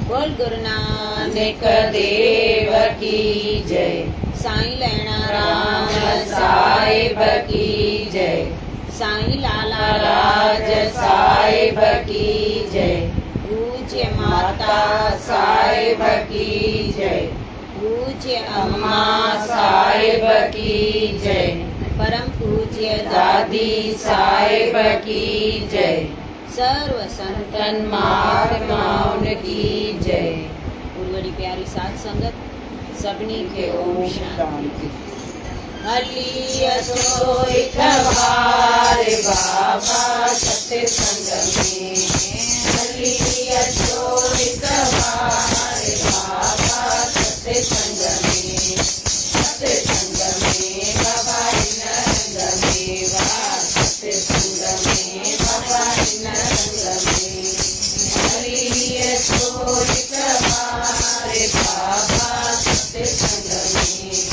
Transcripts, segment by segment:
बोल गुरु नानक देव की जय। साईं लैणा राम राम साहिब की जय। साईं लाला राज साहिब की जय। पूज्य माता माता साहिब की जय। पूज्य अम्मा अम्मा साहिब की जय। परम पूज्य दादी साहिब की जय। सर्व संतन तन महात्माउन की जय। उर्वरी प्यारी साध संगत सभिनी खे ओम शांति। हली अचो एक बार बाबा सत्संग में, हली अचो एक बार बाबा सत्संग में, सत्संग में बाबा इन रंग में, वाह सत्संग में बाबा इन रंग में, हली अचो एक बार बाबा सत्संग में,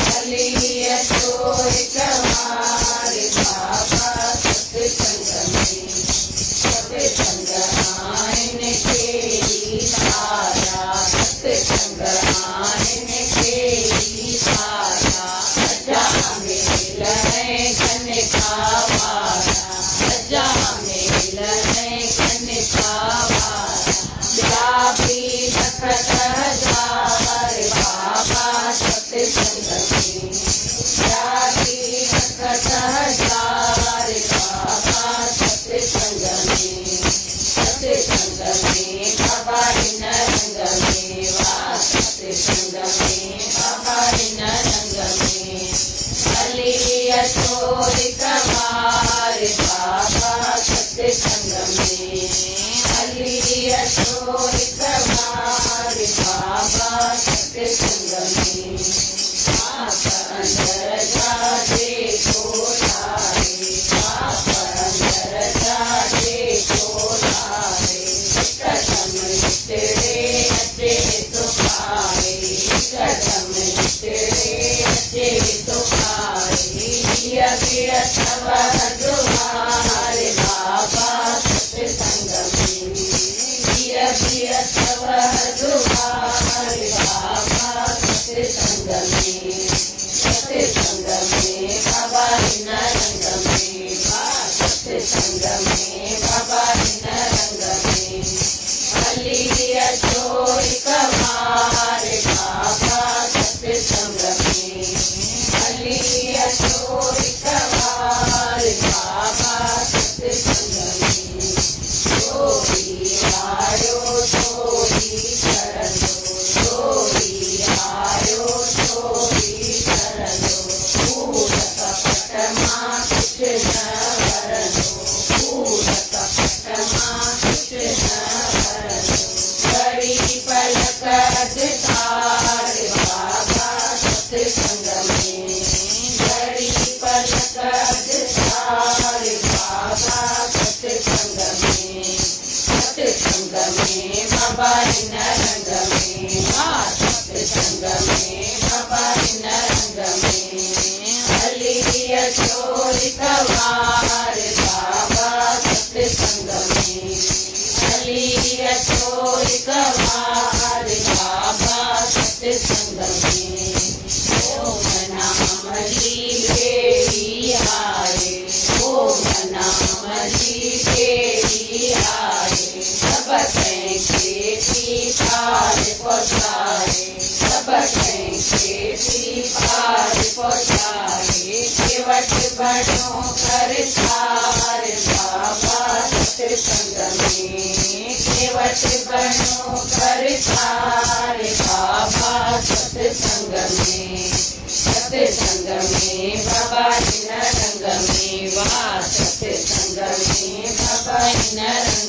हली अचो एक बार बाबा सत्संग में, सत्संग आहिनि केई सारा, सत्संग आहिनि केई सारा, अजामिल ऐं कनका वारा, अजामिल ऐं कनका वारा, ॿिया बि लखत हज़ार बाबा सत्संग में, ॿिया बि लखत हज़ार बाबा सत्संग में, सत्संग में बाबा इन रंग में, वाह सत्संग में बाबा इन रंग में, हली अचो हिक बार बाबा सत्संग में, हली अचो हिक बार बाबा सत्संग में, पाप अंदर जा जेको लाहे, पाप अंदर जा जेको लाहे, हिकदमि हिकिड़े अचे थो पाए, हिकदमि हिकिड़े अचे थो पाए, हीअ बि अथव हज़ार बाबा सत्संग में, हीअ बि अथव हज़ार बाबा सत्संग में, सत्संग में बाबा हिन रंग में, वाह सत्संग में बाबा हिन रंग में, हली अचो हिक बार बाबा सत्संग में, हली अचो हिक बार बाबा सत्संग में, जो बि आयो सो ई करंदो, जो बि आयो सो ई करंदो, कूड़ कपट मां कुझु न वरंदो, कूड़ कपट मां कुझु न वरंदो, घड़ी पलक अधकार बाबा सत्संग में, घड़ी पलक अधकार बाबा सत्संग में, सत्संग में बाबा हिन रंग में, वाह सत्संग में बाबा हिन रंग में, हली अचो हिक बार बाबा सत्संग में, हली अचो हिक बार बाबा सत्संग में, ओम नाम जी बेड़ी आहे, ओम नाम जी बेड़ी आहे, सभ कंहिंखे थी पार पहुचाए, सभ कंहिंखे थी पार पहुचाए, केवट बणियो करतार बाबा सत्संग में, केवट बणियो करतार बाबा सत्संग में, सत्संग में बाबा हिन रंग में, वाह सत्संग में बाबा हिन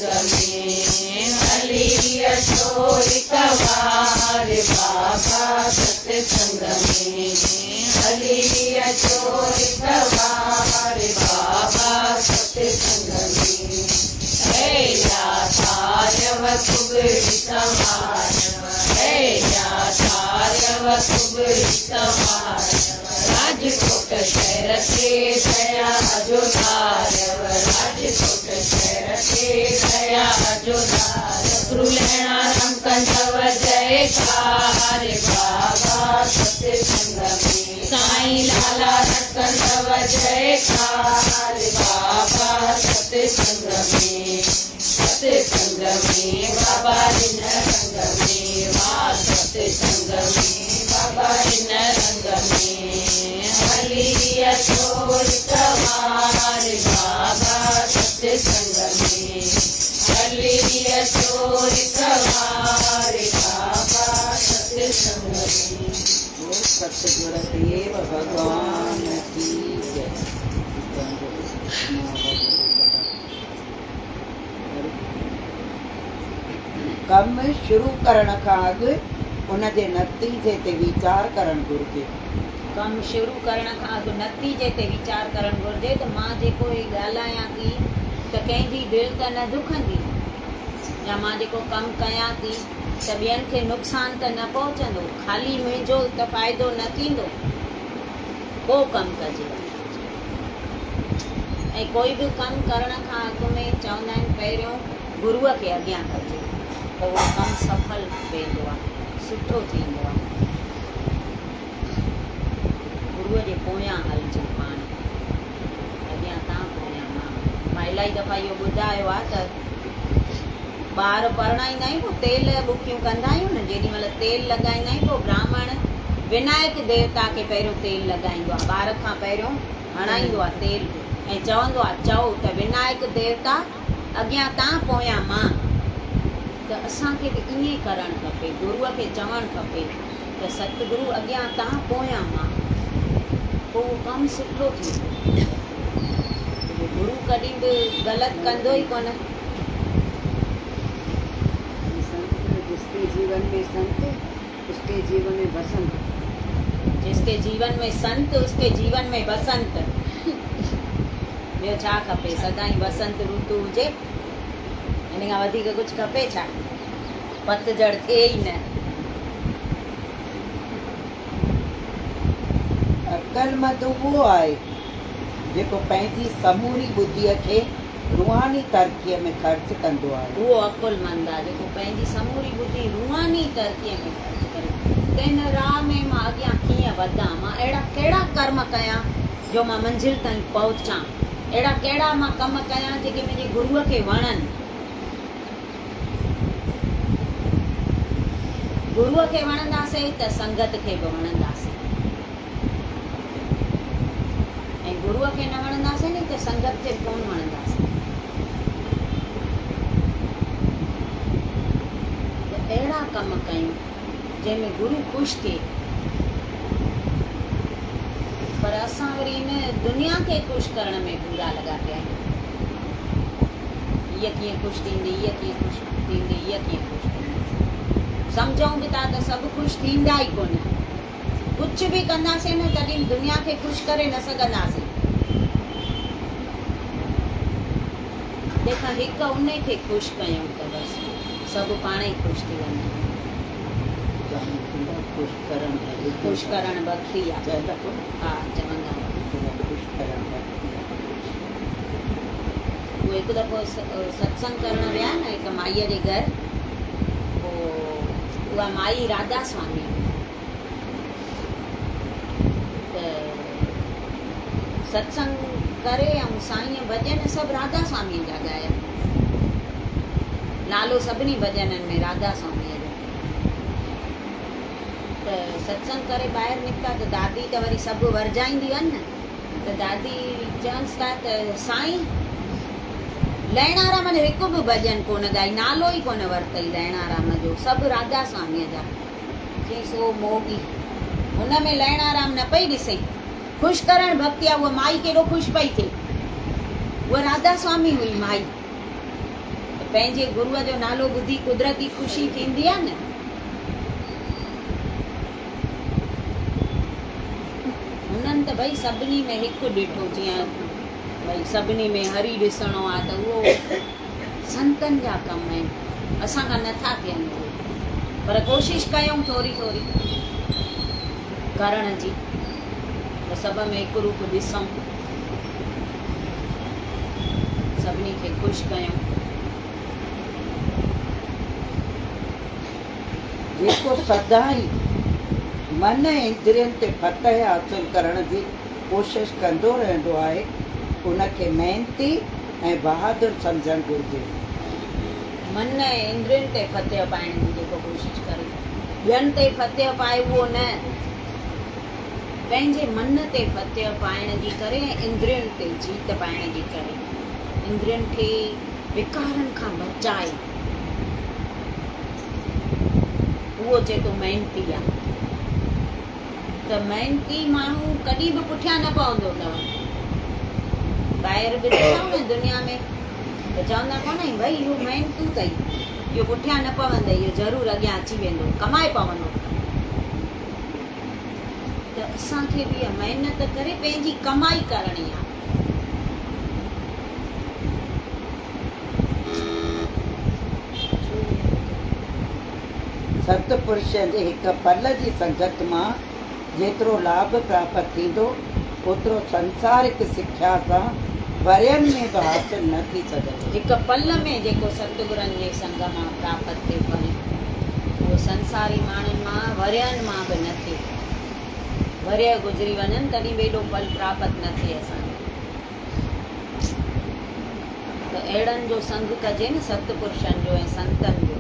रंग में, हली अचो हिक बार बाबा सत्संग में, हली अचो हिक बार बाबा सत्संग में, हे दातारव कुबड़ी संवारव, हे दातारव कुबड़ी संवारव, राजकोट शहर ते दया जो धारव, राजकोट शहर ते दया जो धारव, गुरु लैणा राम कंज जयकार बाबा सत्संग में। साईं लाला कंदव जयकार बाबा सत्संग में। सत्संग में बाबा इन रंग में, वाह सत्संग में बाबा इन रंग में। हली अचो हिक बार बाबा सत्संग में। हली अचो हिक बार बाबा सत्संग में। बोल सतगुरुदेव भगवान की जय। कमु शुरू करण खां अॻु उन जे नतीजे ते वीचार करणु घुरिजे। कमु शुरू करण खां अॻु नतीजे ते वीचार करणु घुरिजे त मां जेको हे ॻाल्हायां थी त कंहिंजी दिलि त न दुखंदी, या मां जेको कमु कयां थी त ॿियनि खे नुक़सानु त न पहुचंदो, ख़ाली मुंहिंजो त फ़ाइदो न थींदो, पोइ कमु कजे। ऐं कोई बि कमु करण खां अॻु में चवंदा आहिनि पहिरियों गुरूअ खे अॻियां कजे त उहो कमु सफल वेंदो आहे, सुठो थींदो आहे। गुरूअ जे पोयां हलजे पाण, अॻियां तव्हां पोयां मां। मां इलाही दफ़ा इहो ॿुधायो आहे त ॿार परणाईंदा आहियूं, पोइ तेल बुकियूं कंदा आहियूं न, जेॾी महिल तेल लॻाईंदा आहियूं पोइ ब्राह्मण विनायक देवता खे पहिरियों तेल लॻाईंदो आहे, ॿार खां पहिरियों हणाईंदो आहे तेल ऐं चवंदो आहे चओ त विनायक देवता अॻियां तव्हां पोयां मां। त असांखे बि ईअं करणु खपे, गुरूअ खे चवणु खपे त सतगुरू अॻियां तव्हां पोयां मां, पोइ उहो कमु सुठो थींदो। गुरू कॾहिं बि ग़लति कंदो ई कोन। जिसके जीवन में संत उसके जीवन में बसंत। जिसके जीवन में संत उसके जीवन में बसंत। ॿियो छा खपे? सदाईं बसंत ऋतु हुजे, हिन खां वधीक कुझु खपे छा? पतझड़ थिए ई न। अक़लमंद उहो आहे जेको पंहिंजी समूरी ॿुद्धीअ खे रूहानी तरक़ीअ में ख़र्च कंदो आहे। उहो अक़लमंद आहे जेको पंहिंजी समूरी ॿुद्धि रूहानी तरक़ीअ में ख़र्च करे। त हिन राह में मां अॻियां कीअं वधां, मां अहिड़ा कहिड़ा कर्म कयां जो मां मंज़िल ताईं पहुचां, अहिड़ा कहिड़ा मां कम कयां जेके मुंहिंजे गुरूअ खे वणनि। गुरूअ खे वणंदासीं त संगत खे बि वणंदासीं, ऐं गुरूअ खे न वणंदासीं न त संगत खे बि कोन वणंदासीं। त अहिड़ा कम कयूं जंहिंमें गुरू ख़ुशि थिए। पर असां वरी हिन दुनिया खे ख़ुशि करण में पूरा लॻा पिया आहियूं। हीअ कीअं ख़ुशि थींदी, हीअ कीअं ख़ुशि थींदी, हीअ कीअं ख़ुशि थींदी। सम्झूं बि था त सभु ख़ुशि थींदा ई कोन। कुझु बि कंदासीं न तॾहिं दुनिया खे ख़ुशि करे न सघंदासीं। तंहिंखां हिकु उन खे ख़ुशि कयूं त बसि सभु पाण ई ख़ुशि थी वञनि। ख़ुशि करणु ख़ुशि करणु भक्ति आहे। हा, चवंदा ख़ुशि करणु भक्ति आहे। उहे हिकु दफ़ो सत्संग करण विया न हिकु माईअ जे घर, पोइ उहा माई राधा स्वामी त सत्संग करे ऐं साईं भॼन सभु राधा स्वामीअ जा ॻाया, नालो सभिनी भॼननि में राधा स्वामीअ जो। त सत्संग करे ॿाहिरि निकिता त दादी त वरी सभु वरजाईंदी आहिनि न, त दादी चवंसि था त साईं लहिणाराम जो हिकु बि भॼन कोन ॻाई, नालो ई कोन वरितई लहिणाराम जो, सभु राधा स्वामीअ जा। चईंसि ओ मोगी, हुन में लहिणाराम न पई ॾिसे। ख़ुशि करणु भक्ति आहे, उहा माई केॾो ख़ुशि पई थिए, उहा राधा स्वामी हुई माई। त पंहिंजे गुरूअ जो नालो ॿुधी कुदरती ख़ुशी थींदी आहे न। हुननि त भई सभिनी में हिकु ॾिठो, जीअं भई सभिनी में हरी ॾिसणो आहे त उहो संतनि जा कम आहिनि, असांखां नथा थियनि उहे, पर कोशिशि कयूं थोरी थोरी करण जी त सभ में हिकु रूप ॾिसूं, सभिनी खे ख़ुशि कयूं। جيڪو سدائين من ۽ اندرين تي فتح حاصل ڪرڻ جي ڪوشش ڪندو رهندو آهي، ان کي محنتي ۽ بهادر سمجهڻ گهرجي. من ۽ اندرين تي فتح پائڻ جي جيڪو ڪوشش ڪري، ٻين تي فتح پائي اهو نه، پنهنجي من تي فتح پائڻ جي ڪري ۽ اندرين تي جيت پائڻ جي ڪري، اندرين کي وڪارن کان بچائي، اهو چئي ٿو محنتي آ. ته محنتي ماڻهو ڪڏهن به پٺيان نه پوندو اٿو. ٻاهر به ڏسون نه دنيا ۾ ته چوندا ڪونه آهن ڀئي اهو محنتو اٿئي، اهو پٺيان نه پوندئي، اهو ضرور اڳيان اچي ويندو، ڪمائي پوندو. ته اسان کي به اها محنت ڪري پنهنجي ڪمائي ڪرڻي آهي. ست پرشن جي هڪ پل جي سنگت مان جيترو لاڀ پراپت ٿيندو، اوترو سنسارڪ سکيا سان ورهين ۾ به حاصل نه ٿي سگهندو. هڪ پل ۾ جيڪو ستگرن جي سنگ مان پراپت ٿئي ڦل، اهو سنساري ماڻهن مان ورهين مان به نه ٿئي. ورهيه گذري وڃن تڏهن به ايڏو ڦل پراپت نه ٿئي اسان کي. ته اهڙن جو سنگ ڪجي نه ست پرشن جو ۽ سنتن جو،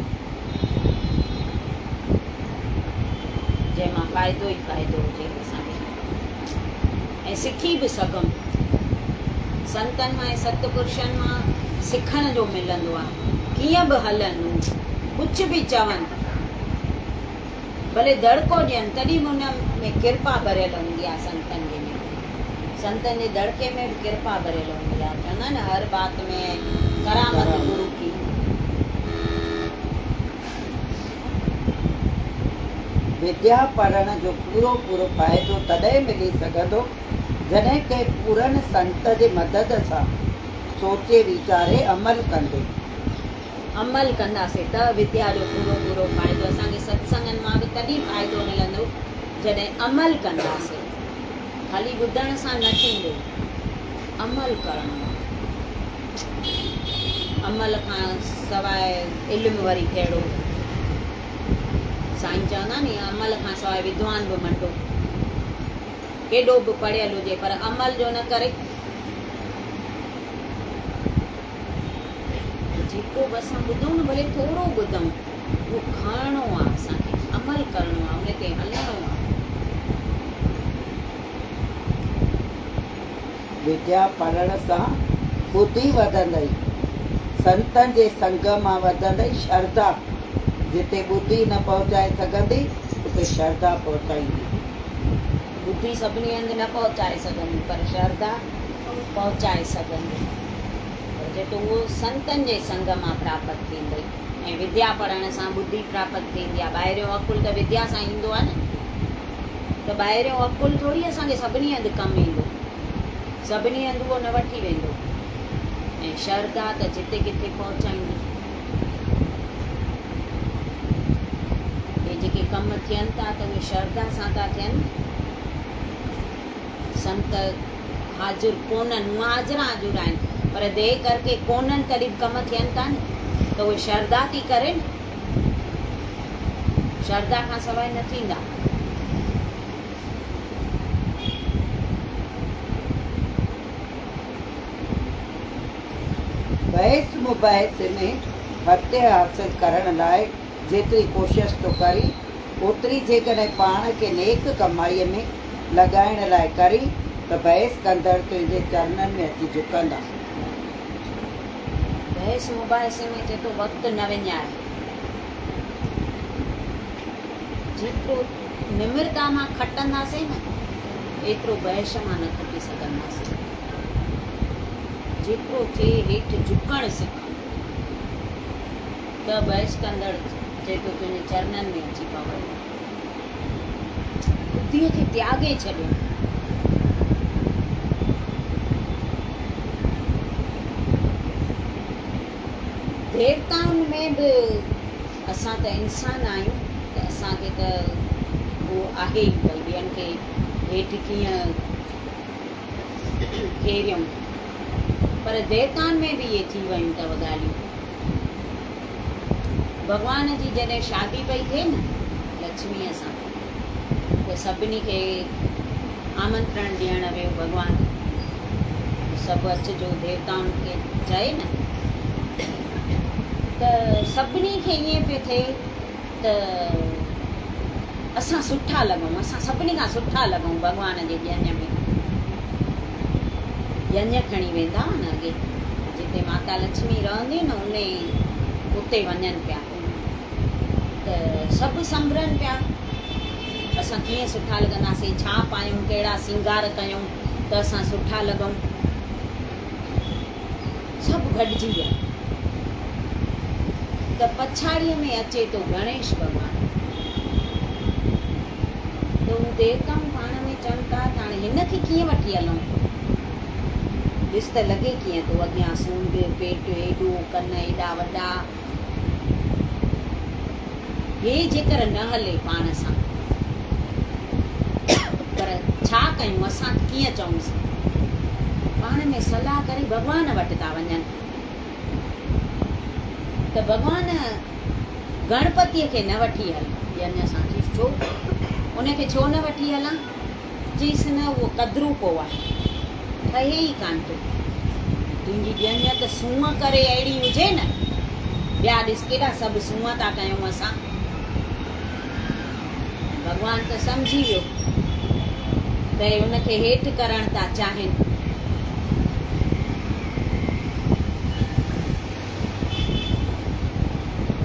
جنهن مان فائدو ئي فائدو هجي اسان کي ۽ سکي به سگهون. سنتن مان ۽ ست پرشن مان سکڻ جو ملندو آهي. ڪيئن به هلن هو، ڪجهه به چون، ڀلي دڙڪو ڏين، تڏهن به ان ۾ ڪرپا ڀريل هوندي آهي سنتن جي ۾. سنتن جي دڙڪي ۾ به ڪرپا ڀريل هوندي آهي. چوندا آهن نه هر بات ۾ ڪرامت گرو ڪي. وديا پڙهڻ جو پورو پورو فائدو تڏهن ملي سگهندو، جڏهن ڪنهن پورن سنت جي مدد سان سوچي ويچاري عمل ڪندي. عمل ڪنداسين ته وديا جو پورو پورو فائدو اسان کي ستسنگن مان به تڏهن فائدو ملندو جڏهن عمل ڪنداسين. خالي ٻڌڻ سان نه ٿيندو، عمل ڪرڻو آهي. عمل کان سواء علم وري ڪهڙو؟ سائين چوندا ني عمل کان سواء ودوان به منڊو، ڪيڏو به پڙهيل هجي پر عمل جو نه ڪري. جيڪو به اسان ٻڌون نه ڀلي ٿورو ٻڌون اهو کڻڻو آهي اسان کي عمل ڪرڻو آهي ان تي هلڻو آهي. وديا پڙهڻ سان ٻڌي وڌندئي، سنتن جي سنگ مان وڌندئي شرڌا، جتي ٻڌي نه پهچائي سگهندي اتي شرڌا پهچائيندي. ٻڌي سڀني هنڌ نه پهچائي سگهندي پر شرڌا پهچائي سگهندي. پر جيتو اهو سنتن جي سنگ مان پراپت ٿيندئي ۽ وديا پڙهڻ سان ٻڌي پراپت ٿيندي آهي. ٻاهريون عقل ته وديا سان ايندو آهي نه، ته ٻاهريون عقل ٿوري اسان کي سڀني هنڌ ڪم ايندو، سڀني هنڌ اهو نه وٺي ويندو ۽ شرڌا ته جتي ڪٿي پهچائيندي. اهي جيڪي ڪم ٿين ٿا ته اهي شرڌا سان ٿا ٿين. سنت حاضر ڪونهن، هونء حاضر حاضر آهن، پر ديهه ڪرڪي ڪونهن تڏهن به ڪم ٿين ٿا نه، ته اهي شرڌا ٿي ڪري نه، شرڌا کان سواء نه ٿيندا. بحث مباحثي ۾ فتح حاصل ڪرڻ لاء جيتري ڪوشش ٿو ڪرين، اوتري جيڪڏهن پاڻ کي نيڪ ڪمائيء ۾ لڳائڻ لاء ڪرين ته بحث ڪندڙ تنهنجي چرنن ۾ اچي جهڪندا. بحث مباحثي ۾ جيترو وقت نه وڃاء، جيترو نمرتا مان کٽنداسين نه، ايترو بحث مان نه کٽي سگهنداسين. جيترو ٿئي هيٺ جهڪڻ سک ته بحث ڪندڙ جيترو تنهنجي چرنن ۾ اچي پوندو. ٻڌيء کي تياڳي ڇڏيو. ديوتائن ۾ به اسان ته انسان آهيون ته اسان کي ته اهو آهي ئي ڀئي ٻين کي هيٺ ڪيئن ڪيريون، پر ديوتائن ۾ به اهي ٿي ويون اٿو ڳالهيون. ڀڳوان جي جڏهن شادي پئي ٿئي نه لڇميء سان ته سڀني کي آمنترڻ ڏيڻ ويو ڀڳوان ته سڀ اچجو ديوتائن کي چئي نه ته سڀني کي ائين پيو ٿئي ته اسان سٺا لڳون اسان سڀني کان سٺا لڳون ڀڳوان جي ڄڃ ۾ ڄڃ کڻي ويندا هئا نه اڳي جتي ماتا لڇمي رهندي هئي نه انهي اتي وڃن پيا ته سڀ سنڀرن پيا اسان ڪيئن سٺا لڳنداسين ڇا پايون ڪهڙا سينگار ڪيون ته اسان سٺا لڳون سڀ گڏجي ويا ته پڇاڙيء ۾ اچي ٿو گڻيش ڀڳوان ته هو ديوتائون پاڻ ۾ چون ٿا ته هاڻي هن کي ڪيئن وٺي هلون ڏس ته لڳي ڪيئن ٿو اڳيان سونڍ پيٽ ايڏو ڪن ايڏا وڏا هي جيڪر نه هلي پاڻ سان. پر ڇا ڪيون اسان ڪيئن چئونس. پاڻ ۾ صلاح ڪري ڀڳوان وٽ ٿا وڃن ته ڀڳوان گڻپتيء کي نه وٺي هل ڄڃ سان. چيس ڇو؟ ان کي ڇو نه وٺي هلان؟ چيس نه اهو ڪدروپو آهي، ٺهي ئي ڪانه ٿو. تنهنجي ڄڃ ته سونهن ڪري اهڙي هجي نه. ٻيا ڏس ڪيڏا سڀ سونهن ٿا ڪيون اسان. ڀڳوان ته سمجهي ويو ته اهي ان کي هيٺ ڪرڻ ٿا چاهين.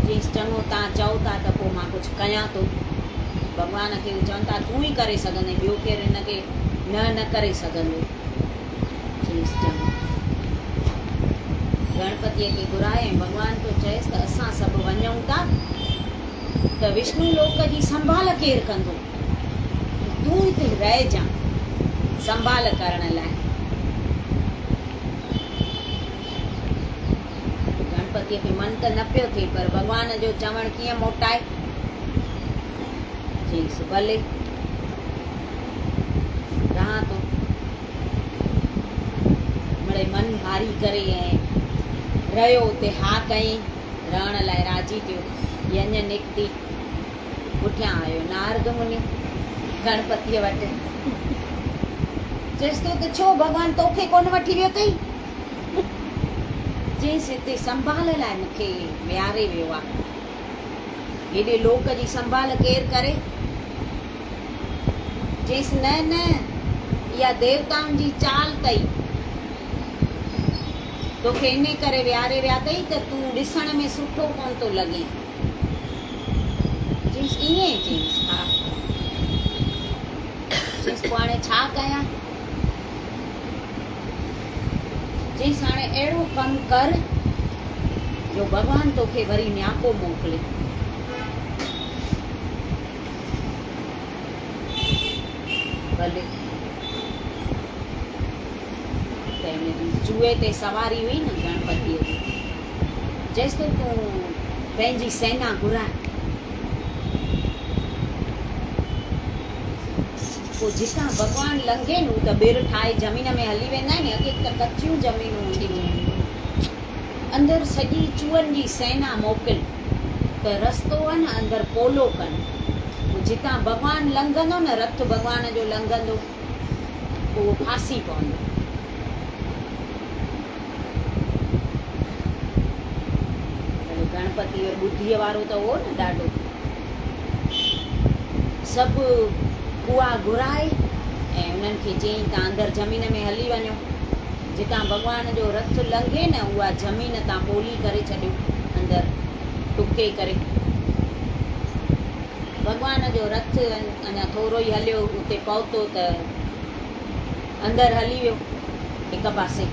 چيس چڱو تان چئو ٿا ته پوء مان ڪجهه ڪيان ٿو. ڀڳوان کي هو چون ٿا تون ئي ڪري سگهندين ٻيو ڪير هن کي نه نه ڪري سگهندو. چيس چڱو. گڻپتيء کي گهرائي ۽ ڀڳوان ٿو چئيس ته اسان سڀ وڃون ٿا ته وشنو لوڪ جي سنڀال ڪير ڪندو؟ تون هتي رهجان سنڀال ڪرڻ لاء. گڻپتيء کي من ته نه پيو ٿئي، پر ڀڳوان جو چوڻ ڪيئن موٽائي؟ چيس، ڀلي، رهان ٿو. مڙئي من ڀاري ڪري ۽ رهيو اتي. ها ڪيائين، رهڻ لاء راضي ٿيو. ڄڃ نڪتي. پٺيان آيو نارد مني گڻپتيء وٽ. چيس ٿو ته ڇو ڀڳوان توکي ڪونه وٺي ويو اٿئي؟ چيس هتي سنڀال لاء مون کي ويهاري ويو آ. هيڏي لوڪ جي سنڀال ڪير ڪري؟ چيس نه نه اها ديوتائن جي چال اٿئي. توکي انهي ڪري ويهاري ويا اٿئي ته تون ڏسڻ ۾ سٺو ڪونه ٿو لڳين. چيس ائين؟ چيس ها. چيس پوء هاڻي ڇا ڪيان؟ چيس هاڻي اهڙو ڪم ڪر جو ڀڳوان توکي وري نياپو موڪلي. ڀلي. ته هن جي چوهي تي سواري هئي نه گڻپتيء جي. چيس ته تون پنهنجي سينا گهراء. پوء جتان ڀڳوان لنگهي نه، هو ته ٻر ٺاهي زمين ۾ هلي ويندا آهن، اڳي ته ڪچيون زمينون هونديون هيون. اندر سڄي چوهن جي سينا موڪل ته رستو آهي نه اندر پولو ڪن. پوء جتان ڀڳوان لنگهندو نه، رٿ ڀڳوان جو لنگهندو، پوء اهو ڦاسي پوندو. گڻپتي ٻڌيء وارو ته هو نه ڏاڍو. سڀ ڪوئا گهرائي ۽ انهن کي چيائين ته اندر زمين ۾ هلي وڃو. جتان ڀڳوان جو رٿ لنگهي نه اها زمين تان پولي ڪري ڇڏيو اندر ٽڪي ڪري. ڀڳوان جو رٿ اڃا ٿورو ئي هليو اتي پهتو ته اندر هلي ويو هڪ پاسي.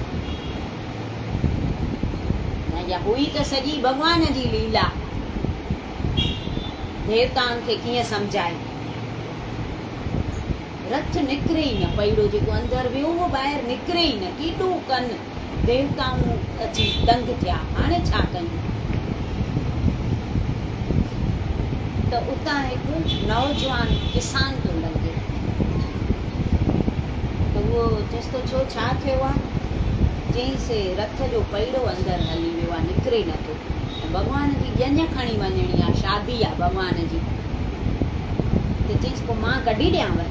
اها هئي ته سڄي ڀڳوان جي ليلا. ديوتائن کي ڪيئن سمجهائي. رٿ نڪري ئي نه، پئڙو جيڪو اندر ويو اهو ٻاهر نڪري ئي نه، ڪيڏو ڪن ديوتائون اچي دنگ ٿيا، هاڻي ڇا ڪيون؟ ته اتان هڪ نوجوان ڪسان ٿو لنگهي ته اهو چيس ٿو ڇو ڇا ٿيو آ؟ چيائينس رٿ جو پئڙو اندر هلي ويو آ، نڪري نه ٿو. ۽ ڀڳوان جي ڄڃ کڻي وڃڻي آ، شادي آ ڀڳوان جي. ته چيس پوء مان ڪڍي ڏيانو؟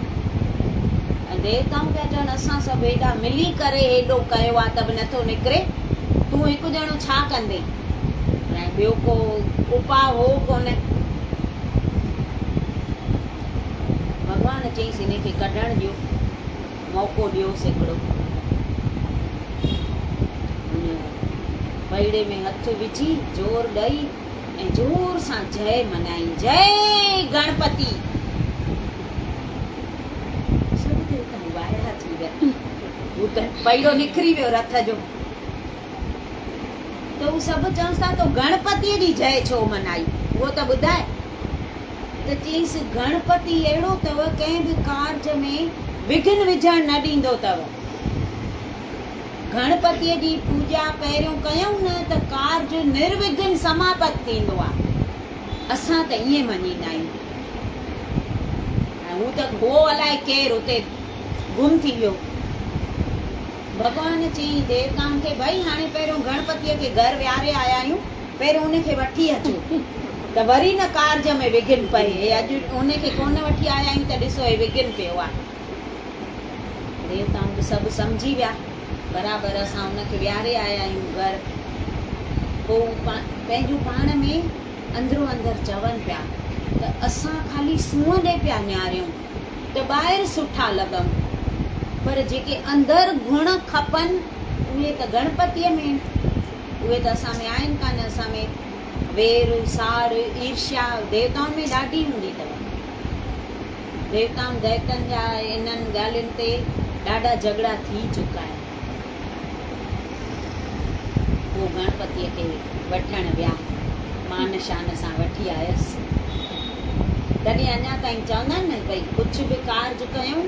۽ ديوتائون پيا چون اسان سڀ هيڏا ملي ڪري هيڏو ڪيو آ ته به نٿو نڪري، تون هڪ ڄڻو ڇا ڪندين؟ پر ۽ ٻيو ڪو اپاء هو ڪونه. ڀڳوان چيس هن کي ڪڍڻ ڏيو، موقعو ڏيوس هڪڙو. هن پئڙي ۾ هٿ وجهي زور ڏئي ۽ زور سان جئه منائين، جئه گڻپتي! سڀ ديوتائون وائڙا ٿي ويا. هو ته پئڙو نکري ويو رٿ جو. ته هو سڀ چونس ٿا، تو گڻپتيء جي جئه ڇو منائي؟ اهو ته ٻڌاء. ته چيس، گڻپتي اهڙو اٿو، ڪنهن به ڪارج ۾ وگهن وجهڻ نه ڏيندو اٿو. گڻپتيء جي پوڄا پهريون ڪيون نه ته ڪارج نروگهن سماپت ٿيندو آ. اسان ته ائين مڃيندا آهيون. ۽ هو ته هو الائي ڪير اتي گم ٿي ويو. ڀڳوان چيائين ديوتائن کي، ڀئي هاڻي پهريون گڻپتيء کي گهر ويهاري آيا آهيون، پهريون ان کي وٺي اچو ته وري نه ڪارج ۾ وگهن پئي. هي اڄ ان کي ڪونه وٺي آيا آهيون ته ڏسو هي وگهن پيو آ. ديوتائون به سڀ سمجهي ويا، برابر اسان ان کي ويهاري آيا آهيون گهر. پوء هو پنهنجو پاڻ ۾ اندرو اندر چون پيا ته اسان خالي سونهن ڏي پيا نهاريون ته ٻاهر سٺا لڳون، پر جيڪي اندر گڻ کپن اهي ته گڻپتيء ۾ آهن، اهي ته اسان ۾ آهن ڪانه، اسان ۾ وير، ساڙ، ايرشيا ديوتائن ۾ ڏاڍي هوندي اٿو. ديوتائن دئتن جا انهن ڳالهين تي ڏاڍا جهڳڙا ٿي چڪا آهن. پوء گڻپتيء کي وٺڻ ويا. مان شان سان وٺي آيس. تڏهن اڃا تائين چوندا آهن نه ڀئي ڪجهه به ڪارج ڪيون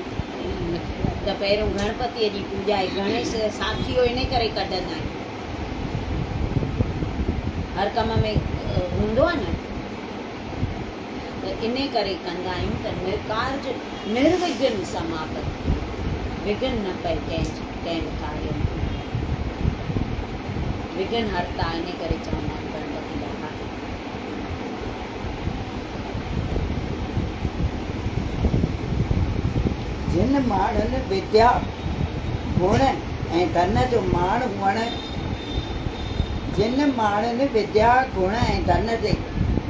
ته پهريون گڻپتيء جي پوڄا ۽ گڻيش ساکيو انهي ڪري ڪڍندا آهن. هر ڪم ۾ هوندو آهي نه. ته انهي ڪري ڪندا آهيون ته نرڪارج نروگهن سماپت ٿئي، وگهن نه پئي ڪنهن ڪنهن به ڪاريه ۾. وگهن هرتا انهي ڪري چوندا آهن گڻپتي باپا کي. جن ماڻهن وديا، گڻ ۽ ڌن جو ماڻ هئڻ، جن ماڻهن وديا، گڻ ۽ ڌن جي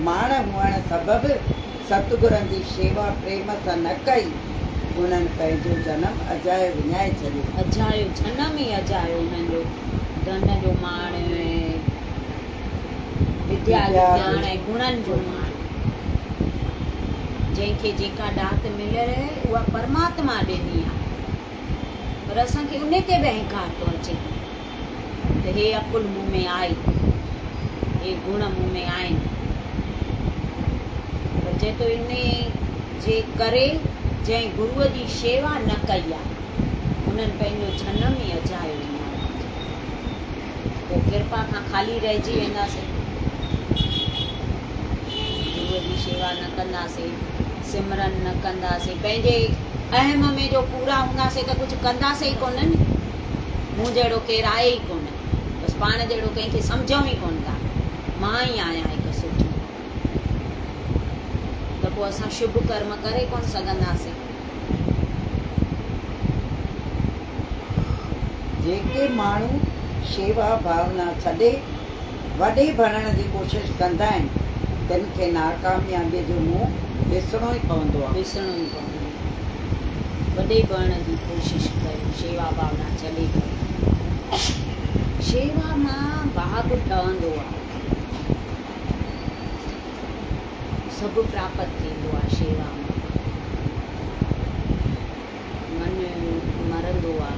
ماڻ هئڻ سبب ستگرن جي شيوا پريم سان نه ڪئي، انهن پنهنجو جنم اجايو وڃائي ڇڏيو. اجايو جنم ئي اجايو انهن جو ڌن جو ماڻ ۽ وديا جو ڄاڻ ۽ گڻن جو ماڻ. جنهن کي جيڪا ڏات مليل آهي اها پرماتما ڏني آهي. پر اسان کي انهي تي به اهنڪار ٿو اچي ته هي عقل مون ۾ آهي، هي گڻ مون ۾ آهن. پر چئي ٿو انهي جي ڪري جنهن گروء جي شيوا نه ڪئي آهي، انهن پنهنجو جنم ئي اجايو وڃايو آهي. پوء ڪرپا کان خالي رهجي وينداسين. گروء جي شيوا نه ڪنداسين، سمرن نه ڪنداسين، پنهنجي اهم ۾ جو پورا هونداسين ته ڪجهه ڪنداسين ئي ڪونه ني. مون جهڙو ڪير آهي ئي ڪونه. بس پاڻ جهڙو ڪنهن کي سمجهون ئي ڪونه ٿا. مان ئي آهيان هڪ سٺو. ته پوء اسان شڀ ڪرم ڪري ڪونه سگهنداسين. جيڪي ماڻهو شيوا ڀاونا ڇڏي وڏي بڻڻ جي ڪوشش ڪندا آهن، تن کي ناڪاميابيء جو منهن ڏسڻو ئي پوندو آهي. ڏسڻو ئي پوندو. وڏي بڻڻ جي ڪوشش ڪيو، شيوا ڀاونا ڇڏي ڪري. شيوا مان ڀاڳ ٺهندو آهي. سڀ پراپت ٿيندو آهي شيوا مان. من مرندو آ.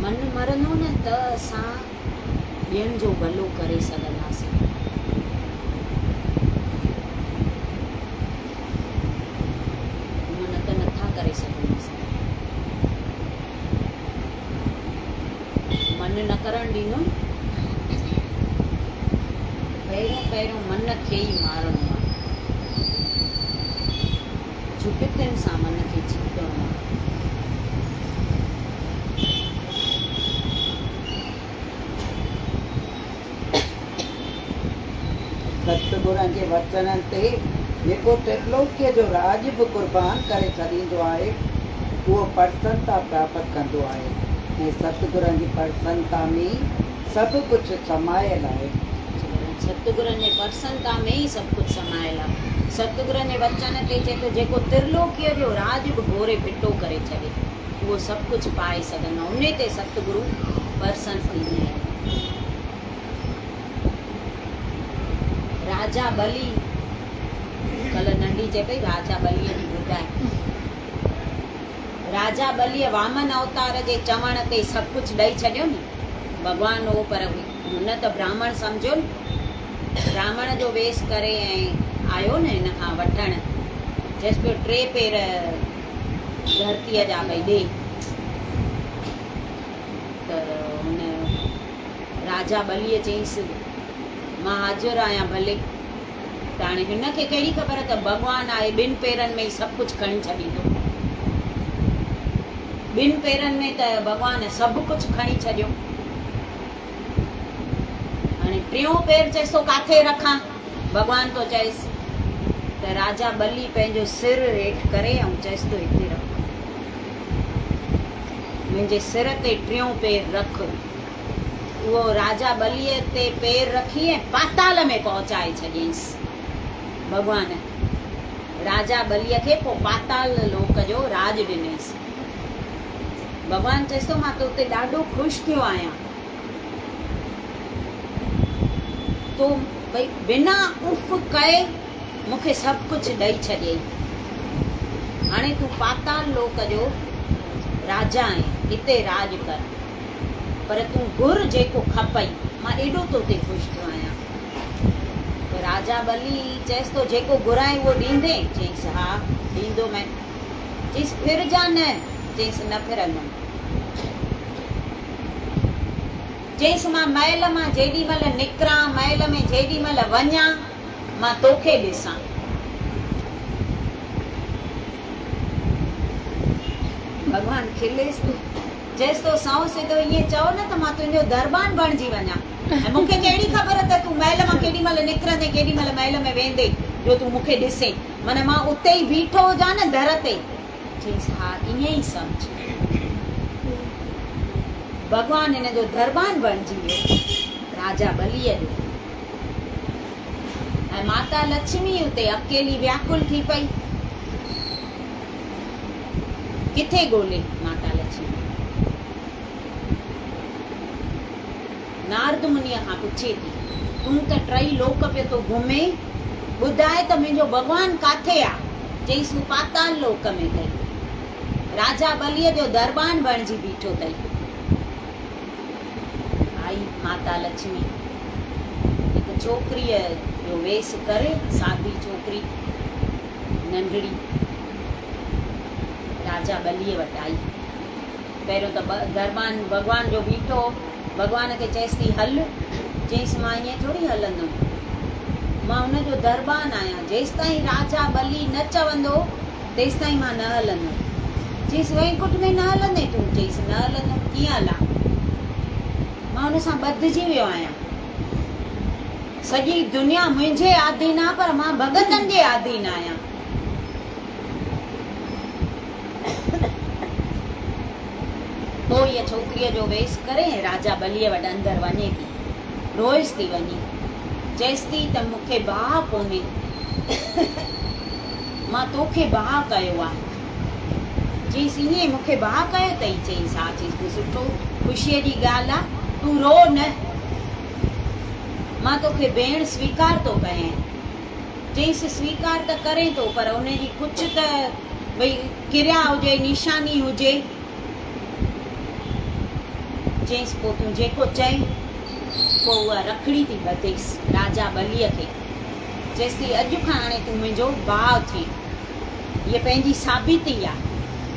من مرندو نه ته اسان ٻين جو ڀلو ڪري سگهنداسين. نه ته نٿا ڪري سگهون اسان. من نه ڪرڻ ڏيندو نه. پهريون پهريون من کي ئي مارڻو آ. جڳتين سان من کي جيتڻو آ. ستگرن جي وچنن تي جيڪو ترلوڪيء جو راڄ به قربان ڪري ڇڏيندو آهي، اهو پرسنتا پراپت ڪندو آهي ۽ ستگرن جي پرسنتا ۾ ئي سڀ ڪجهه سمايل آهي. ستگرن جي پرسنتا ۾ ئي سڀ ڪجهه سمايل آهي. ستگرن جي وچن تي چئي ٿو جيڪو ترلوڪيء جو راڄ به گهوري ڦٽو ڪري ڇڏي، اهو سڀ ڪجهه پائي سگهندو آهي. انهي تي ستگرو پرسن ٿيندا آهن. راجا ٻلي، ڪلهه ننڍي چئي پئي راجا ٻليء جي ٻڌائي. راجا ٻليء وامن اوتار جي چوڻ تي سڀ ڪجهه ڏئي ڇڏيو ني. ڀڳوان هو پر هن ته براهمڻ سمجهيو ني. براهمڻ جو ويس ڪري ۽ آيو نه هن کان وٺڻ. چيس پيو ٽي پير ڌرتيء جا ڀئي ڏي. ته هن راجا ٻليء چيس، مان حاضر آهيان ڀلي. ته هاڻي هن کي ڪهڙي خبر ته ڀڳوان آهي ٻن پيرن ۾ ئي سڀ ڪجهه کڻي ڇڏيندو. ٻن پيرن ۾ ته ڀڳوان سڀ ڪجهه کڻي ڇڏيو. هاڻي ٽيون پير چيس ٿو ڪاٿي رکان؟ ڀڳوان ٿو چئيس ته راجا ٻلي پنهنجو سر هيٺ ڪري ۽ چيس ٿو هتي رک. منهنجي سر تي ٽيون پير رک. اهو راجا ٻليء تي پير رکي ۽ پاتال ۾ پهچائي ڇڏيائينس. ڀڳوان، راجا ٻليء کي پوء پاتال لوڪ جو راڄ ڏنائينس. ڀڳوان چيس ٿو، مان تو تي ڏاڍو خوش ٿيو آهيان. تو ڀئي بنا اف ڪئي مون کي سڀ ڪجهه ڏئي ڇڏيئي. هاڻي تون پاتال لوڪ جو راجا آهين، هتي راڄ ڪر. پر تون گهر جيڪو کپئي، مان ايڏو تو تي خوش ٿيو آهيان. ته راجا ٻلي چيس ٿو جيڪو گهرانء اهو ڏيندين؟ چيائينس ها، ڏيندومانء. چيائينس ڦرجان نه؟ چيائينس نه ڦرندم. چيائينس مان محل مان جيڏي مهل نڪران، محل ۾ جيڏي مهل وڃان، مان توکي ڏسان. ڀڳوان کليس ٿو. چيس ٿو، سنئون سڌو ائين چئو نه ته مان تنهنجو دربان بڻجي وڃان ۽ مون کي ڪهڙي خبر ته تون محل مان ڪيڏي مهل نڪرندين، ڪيڏي مهل محل ۾ ويندين جو تون مون کي ڏسين. معنيٰ مان اتي ئي بيٺو هجان نه در تي. چيس، ها ائين ئي سمجهه. ڀڳوان هن جو دربان بڻجي ويو، راجا ٻليء جو. ۽ ماتا لڇمي اتي اڪيلي وياڪل ٿي پئي. ڪٿي ڳولي ماتا لڇمي؟ نارد منيء کان پڇي ٿي، تون ته ٽئي لوڪ پيو ٿو گهمين، ٻڌاء ته منهنجو ڀڳوان ڪاٿي آ؟ چيس، هو پاتال لوڪ ۾ اٿئي. راجا ٻليء جو دربان بڻجي بيٺو اٿئي. آئي ماتا لڇمي هڪ ڇوڪريء جو ويس ڪري، سادي ڇوڪري، ننڍڙي، راجا ٻليء وٽ آئي. پهريون ته دربان ڀڳوان جو بيٺو هو. ڀڳوان کي چيس ٿي هل. چيس مان ائين ٿوري هلندم. مان هن جو دربان آهيان. جيستائين راجا ٻلي نه چوندو، تيستائين مان نه هلندم. چيس وينڪٽ ۾ نه هلندين تون؟ چيس نه هلندم. ڪيئن هلان؟ مان هن سان ٻڌجي ويو آهيان. سڄي دنيا منهنجي آڌين آ پر مان ڀڳتن جي آڌين آهيان. پوء هيء ڇوڪريء جو ويس ڪري راجا ٻليء وٽ اندر وڃي ٿي. روئيس ٿي وڃي. چئيس ٿي ته مون کي باهه ڪونهي. مان توکي باهه ڪيو آ. چيس ائين مون کي باهه ڪيو اٿئي؟ چيس ها. چيس پوء سٺو، خوشيء جي ڳالهه آ. تون روء نه. مان توکي ڀيڻ سويڪار ٿو ڪيانء. چيس سويڪار ته ڪرين ٿو پر ان جي ڪجهه ته ڀئي ڪريا هجي، نشاني هجي. چيس پوء تون جيڪو چئين. پوء اها رکڙي ٿي ٻڌيس راجا ٻليء کي. چيس ٿي اڄ کان هاڻي تون منهنجو ڀاء ٿئين. هيء پنهنجي ثابتي آ.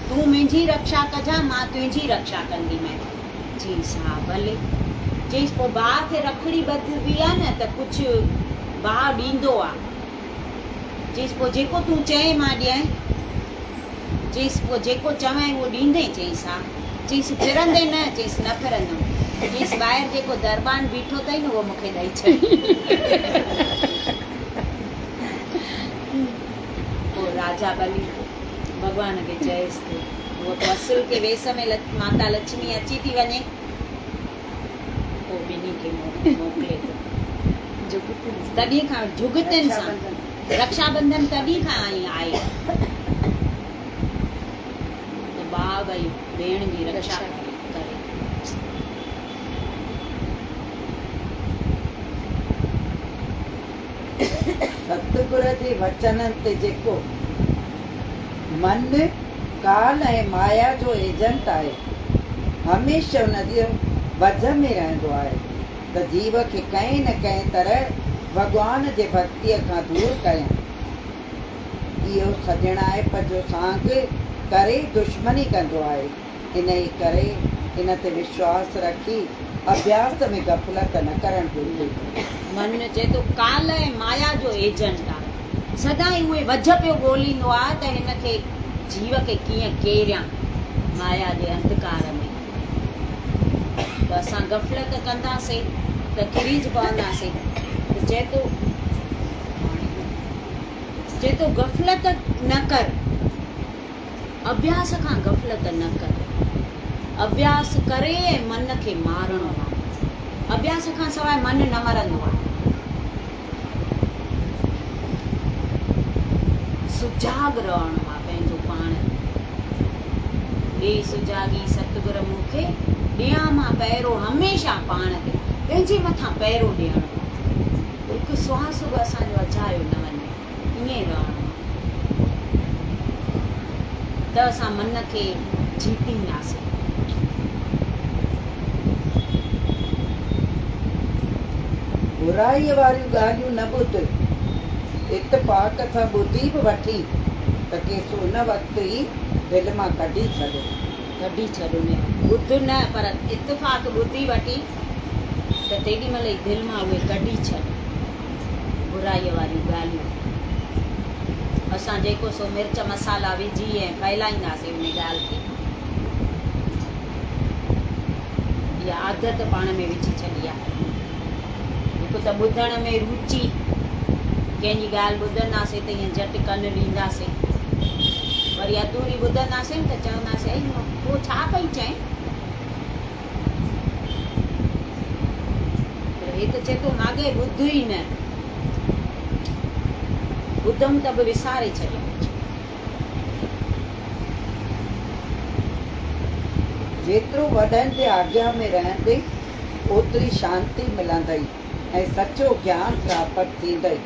تون منهنجي رڪشا ڪجان، مان تنهنجي رڪشا ڪنديمانء. چيس ها ڀلي. چيس پوء ڀاء کي رکڙي ٻڌبي آ نه ته ڪجهه ڀاء ڏيندو آ. چيس پوء جيڪو تون چئين مان ڏيانء. چيس پوء جيڪو چوين اهو ڏيندين؟ چيس ها. چيس ڦرندين نه؟ چيس نه ڦرندم. چيس ٻاهر جيڪو دربان بيٺو اٿئي نه اهو مون کي ڏئي ڇڏ. راجا ٻلي ڀڳوان کي چيس ته هوء پوء اصل کي ويس ۾ ماتا لڇمي اچي ٿي وڃي، پوء ٻنهي کي موڪلي ٿو. تڏهن کان جڳتين سان رڪشا بنڌن تڏهن کان ئي آهي ته ڀاء ڀئي ڀيڻ جي رڪشا ڪري. ستگر جي وچنن تي جيڪو من، ڪال ۽ مايا جو ايجنٽ آهي، هميشه ان جي وجهه ۾ رهندو آهي ته جيو کي ڪنهن نه ڪنهن طرح ڀڳوان جي ڀڳتيء کان دور ڪريان. اهو سڄڻائپ جو سانگ ڪري دشمني ڪندو آهي. انهيء ڪري ان تي وشواس رکي اڀياس ۾ غفلت نه ڪرڻ گهرجي. من چئي ٿو ڪال ۽ مايا جو ايجنٽ آ. سدائين اهي وجهه پيو ڳوليندو آ ته هن کي جيو کي ڪيئن ڪيريان مايا جي انڌڪار ۾. ته اسان غفلت ڪنداسين ته ڪريج پونداسين. ته چئي ٿو چئي ٿو غفلت نه ڪر. اڀياس کان غفلت نه ڪر. اڀياس ڪري ۽ من کي مارڻو آهي. اڀياس کان سواء من نه مرندو آهي. سجاڳ رهڻو آهي پنهنجو پاڻ. ڏي سجاڳي ستگر مون کي، ڏيان مان پهرو هميشه پاڻ تي. پنهنجي مٿان پهرو ڏيڻو آهي. هڪ سواس به اسان جو اجايو نه وڃي. ائين ئي رهڻو آهي ته اسان من کي جيتينداسين. برائيء واريون ڳالهيون نه ٻڌ. اتفاق سان ٻڌي به وٺين ته کيس ان وقت ئي دل مان ڪڍي ڇڏ. ڪڍي ڇڏ ان وقت. ٻڌ نه پر اتفاق ٻڌي وٺين ته تيڏي مهل ئي دل مان اهي ڪڍي ڇڏ. برائيء واريون ڳالهيون. اسان جيڪو سو مرچ مصالحا وجهي ۽ ڦهلائينداسين ان ڳالهه کي. اها عادت پاڻ ۾ وجهي ڇڏي آهي. هڪ ته ٻڌڻ ۾ روچي، ڪنهن جي ڳالهه ٻڌنداسين ته ائين جهٽ ڪن ڏينداسين. وري اڌوري ٻڌنداسين ته چونداسين ائي پوء ڇا پئي چئين؟ پر هي ته چئي ٿو ماڳهين ٻڌ ئي نه. ٻڌم ته به وساري ڇڏيم. جيترو وڏن جي آگيا ۾ رهندين، اوتري شانتي ملندئي ۽ سچو گيان پراپت ٿيندئي.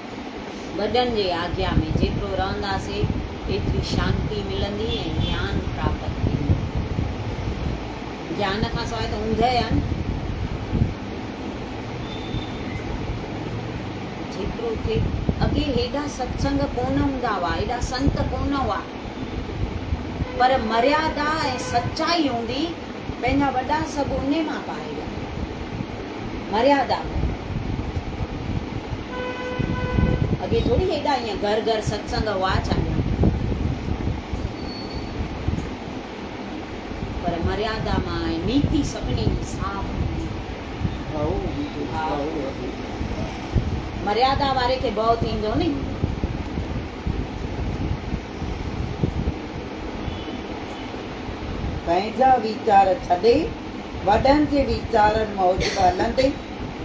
وڏن جي آگيا ۾ جيترو رهنداسين، ايتري شانتي ملندي ۽ گيان پراپت ٿيندو. گيان کان سواء ته اوندهه آهي نه. جيترو ٿئي. اڳي هيڏا ستسنگ ڪونه هوندا هئا، هيڏا سنت ڪونه هئا، پر مريادا ۽ سچائي هوندي، پنهنجا وڏا سڀ انهي مان پائي ويا. مريادا ۾. اڳي ٿوري هيڏا ائين گهر گهر ستسنگ هئا ڇا ڄڻ. پر مريادا مان ۽ نيتي سڀني جي صاف هوندي هئي. مريادا واري کي ڀؤ ٿيندو ني. پنهنجا ويچار ڇڏي وڏن جي ويچارن موجب هلندين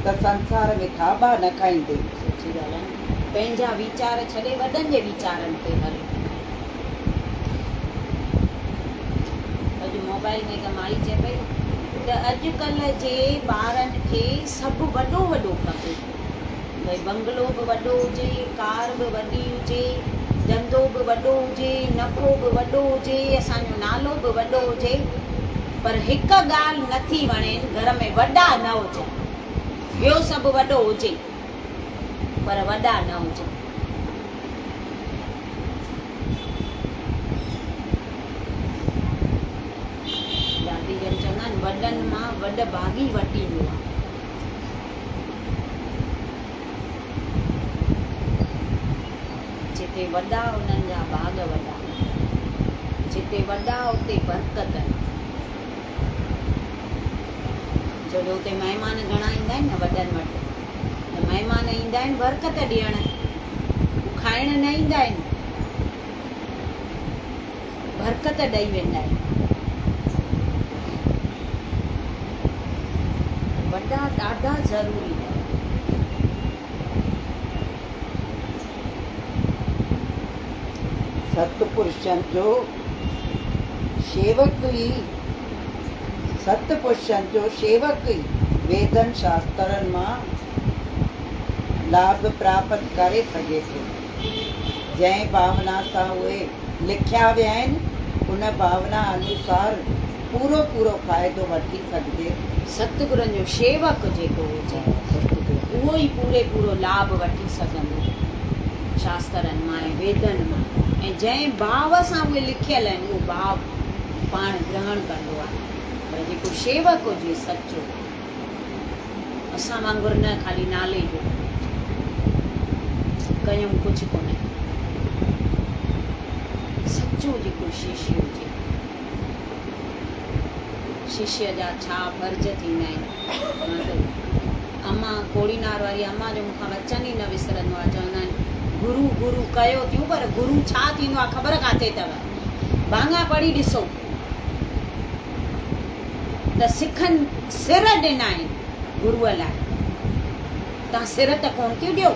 ته سنسار ۾ کاٻا نه کائيندين. سٺي ڳالهه آهي نه. پنهنجا ويچار ڇڏي وڏن جي ويچارن تي هل. اڄ موبائل ۾ هڪ مائي چئي پئي ته اڄ ڪلهه جي ٻارن کي سڀ وڏو وڏو کپي. ڀئي بنگلو به وڏو هجي، ڪار به وڏي هجي، ڌنڌو به وڏو هجي، نفعو به وڏو هجي، اسان جو نالو به وڏو هجي، پر هڪ ڳالهه نه ٿي وڻين گهر ۾ وڏا نه هجن. ٻيو سڀ وڏو هجي پر وڏا نه هجن. دادي جن چوندا آهن وڏن مان وڏ ڀاڳي وٽيندو آهي. جتي وڏا انهن جا ڀاڳ وڏا. جتي وڏا اتي برڪت. ڇو جو اتي مهمان گهڻا ايندا آهن نه وڏن وٽ ته مهمان ايندا آهن برڪت ڏيڻ، هو کائڻ نه ايندا آهن. برڪت ڏئي ويندا آهن. وڏا ڏاڍا ضروري اٿو. ست پرشن جو شيوڪ ئي ست پرشن جو شيوڪ ئي ويدن شاسترن مان لاڀ پراپت ڪري سگهي ٿو. جنهن ڀاونا سان اهي لکيا ويا آهن، ان ڀاونا انوسار پورو پورو فائدو وٺي سگهجي ٿو. ستگرن جو شيوڪ جيڪو هجي، اهو ئي پوري پورو لاڀ وٺي سگهندو شاسترن مان ۽ ويدن مان ۽ جنهن ڀاو سان اهي لکيل آهن، اهو ڀاو پاڻ گرهڻ ڪندو آهي. پر جيڪو شيوڪ هجي سچو، اسان وانگر نه خالي نالي جو ڪيم ڪجهه ڪونهي. سچو جيڪو ششيه هجي. ششيه جا ڇا فرض ٿيندا آهن. مان ته امان ڪوڙينار واري امان جو مون کان وچن ئي نه وسرندو آهي. چوندا آهن گرو گرو ڪيو ٿيون پر گرو ڇا ٿيندو آهي خبر ڪاٿي اٿو. ڀاڱا پڙهي ڏسو. ته سکن سر ڏنا آهن گروء لاء، توهان سر ته ڪونه ٿيون ڏيو،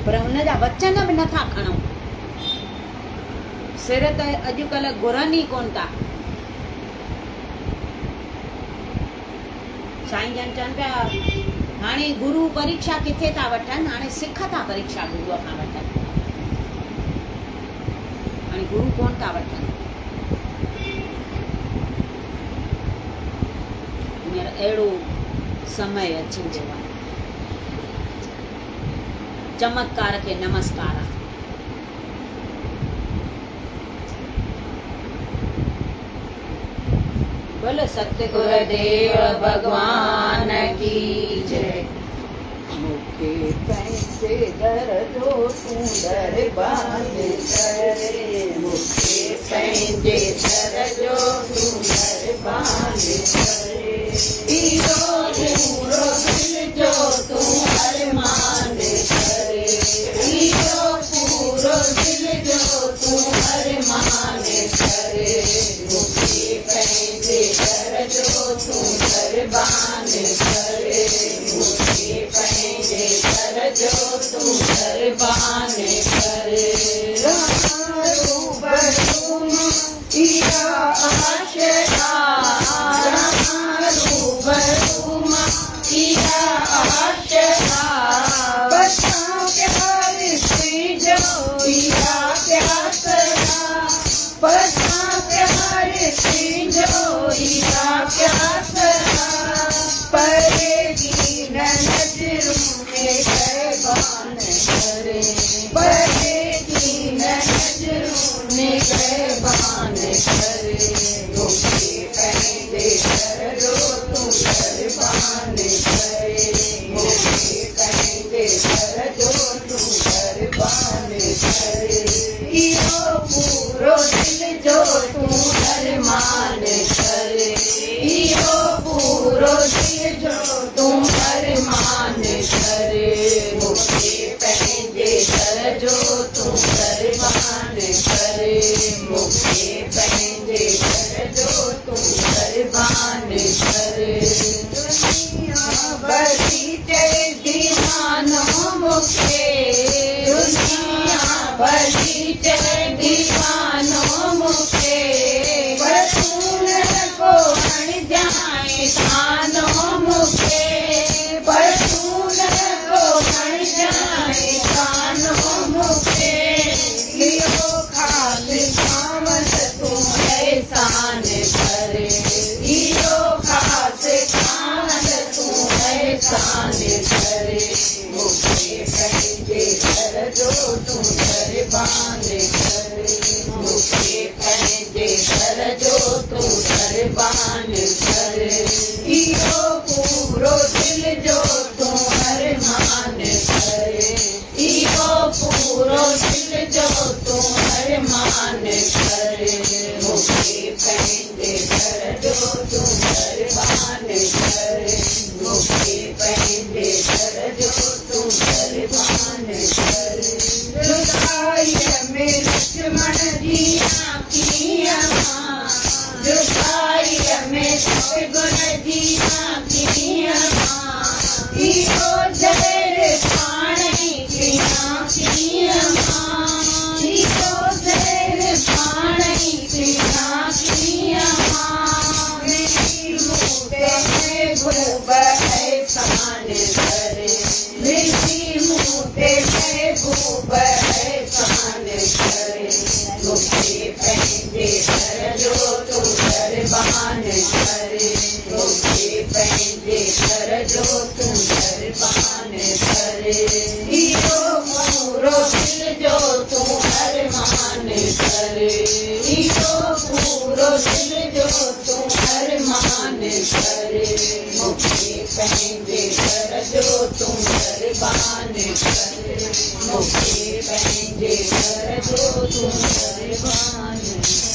پر هن جا وچن به نٿا کڻو. سر ته اڄڪلهه گهرن ئي ڪونه ٿا. سائين جن چون پيا، هاڻي گرو پريکشا ڪٿي ٿا وٺن، هاڻي سک ٿا پريکشا گروء کان وٺن. هاڻي گرو ڪونه ٿا وٺن. هينئر اهڙو سمي اچي ويو آهي. چمتڪار کي نمسڪار آهي. بول ستگرو ديو ڀڳوان ڪي جئي. مون کي پنهنجي در جو تون دربان ڪري. مون کي پنهنجي در جو تون دربان ڪري. اهو پورو دل جو تون ارمان ڪري. اهو پورو دل جو تون ارمان ڪري. مون کي پنهنجي در جو تون دربان ڪري. مون کي پنهنجي در جو تون دربان ڪري. روبرو مان اها آشا روبرو مان اها آشا پسان پيار تنهنجو اها پياس آ پسان پيار تنهنجو اها پياس آ پري ٿي نه نظرون نگهبان ڪري پري ٿي نه نظرون نگهبان ڪري مون کي پنهنجي در جو تون دربان ڪري مون کي پنهنجي در جو تون دربان ڪري اهو پورو دل جو تون ارمان ڪري اهو پورو دل جو تون ارمان ڪري مون کي پنهنجي در جو تون دربان ڪري مون کي پنهنجي در جو تون دربان ڪري. دنيا ڀلي چئي ديوانو مون کي دنيا ڀلي چئي ديوانو مون کي پر تون نه ڪو هڻجانء طعنو مون کي پر تون نه ڪو هڻجانء طعنو مون کي اهو خاص خاوند تون احسان ڪر اهو خاص خاوند تون احسان ڪر مون کي پنهنجي در جو تون دربان ڪر مون کي پنهنجي در جو تون دربان ڪر اهو پورو دل جو تون ارمان ڪر اهو پورو دل جو تون ارمان ڪر مون کي پنهنجي در جو تون دربان ڪر مون کي پنهنجي در جو تون دربان ڪر. جدائي احسان ڪر منهنجي مون تي محبوب احسان ڪر مون کي پنهنجي در جو تون دربان ڪر مون کي پنهنجي در جو تون دربان ڪر اهو پورو دل جو تون ارمان ڪر اهو پورو دل جو تون ارمان ڪر مون کي پنهنجي در جو تون دربان ڪر مون کي پنهنجي در جو تون دربان ڪر.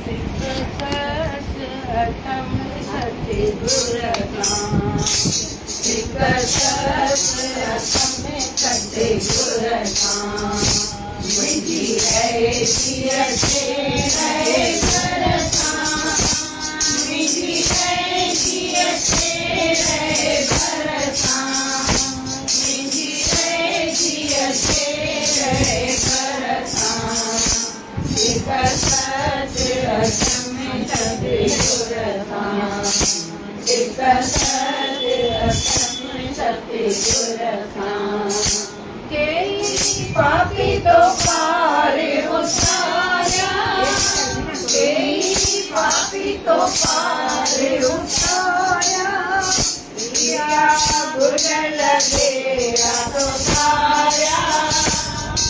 سڪ سس اٿم ستگر سان سڪ سس اٿم ستگر سان منهنجي رهجي اچي رهي ڀرسان منهنجي رهجي اچي رهي ڀرسان منهنجي رهجي اچي رهي ڀرسان سڪ سچ اٿم ستگر سان سڪ سچ اٿم ستگر سان ڪيئي پاپي تو پار اتاريا ڪيئي پاپي تو پار اتاريا پيا ٻڏل ٻيڙا تو تاريا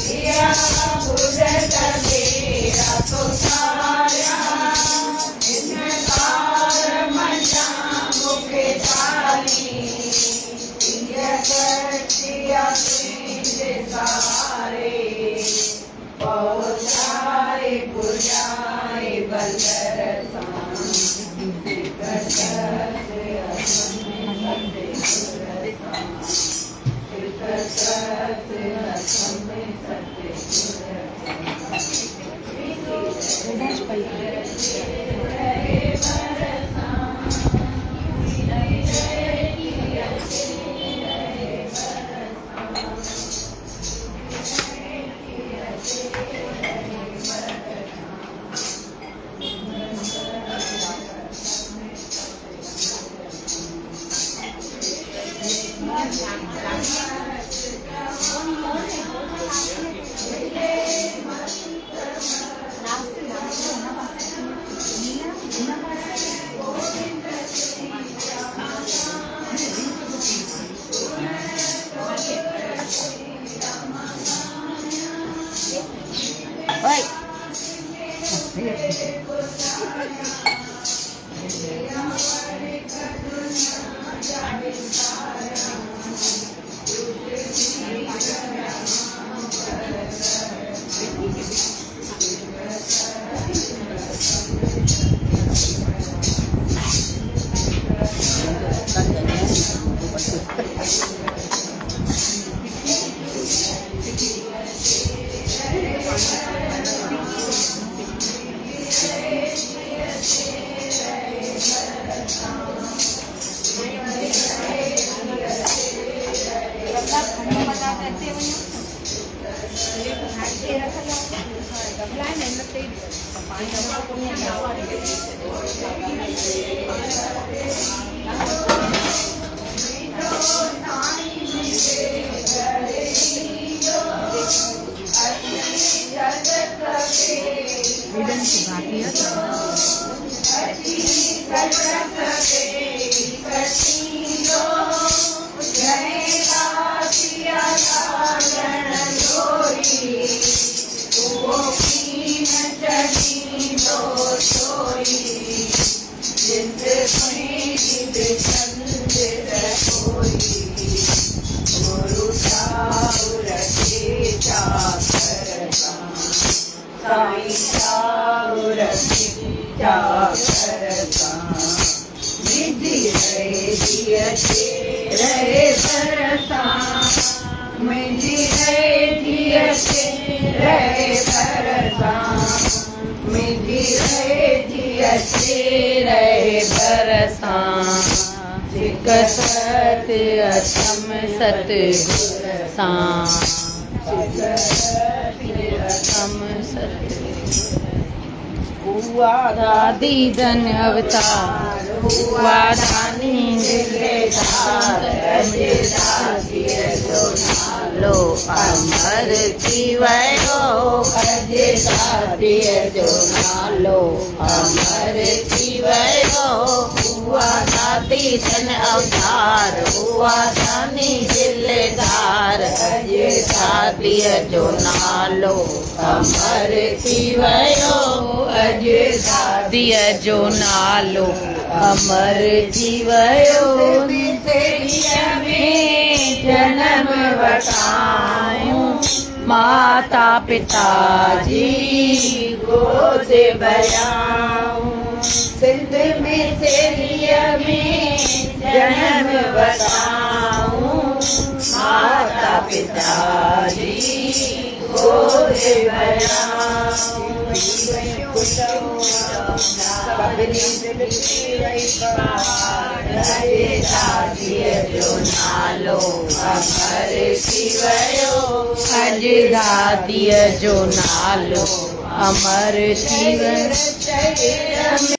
پيا ٻڏل ٻيڙا تو تاريا هن تار منجهان مون کي تاري هيء ڪشتي آ تنهنجي سهاري پهچائي پڄائي بندر سان سڪ سچ اٿم ستگر سان سڪ سچ اٿم ستگر Oi! سائين چاور چاڪر سان منهنجي رهجي اچي رهي ڀرسان منهنجي رهجي اچي رهي ڀرسان منهنجي رهجي اچي رهي ڀرسان سڪ ست اٿم ستگر سان سڪ ست اٿم ستگر. اها دادي ڌن اوتار، اها داني دلدار، اڄ داديء جو نالو امر ٿي ويو، اڄ داديء جو نالو امر ٿي ويو، اها دادي ڌن اوتار، اها داني دلدار، اڄ داديء جو نالو امر ٿي ويو، اڄ داديء جو نالو امر ٿي ويو. ۾ جنم وٺايون، ماتا پتا جي گود ڀريائون. سنڌ ۾ سيريء ۾ جنم وٺائون، ماتا پتا جي گود ڀريائون. سڀني دل ٿي وئي بهار، اڄ داديء جو نالو امر ٿي ويو، اڄ داديء جو نالو امر ٿي ويو.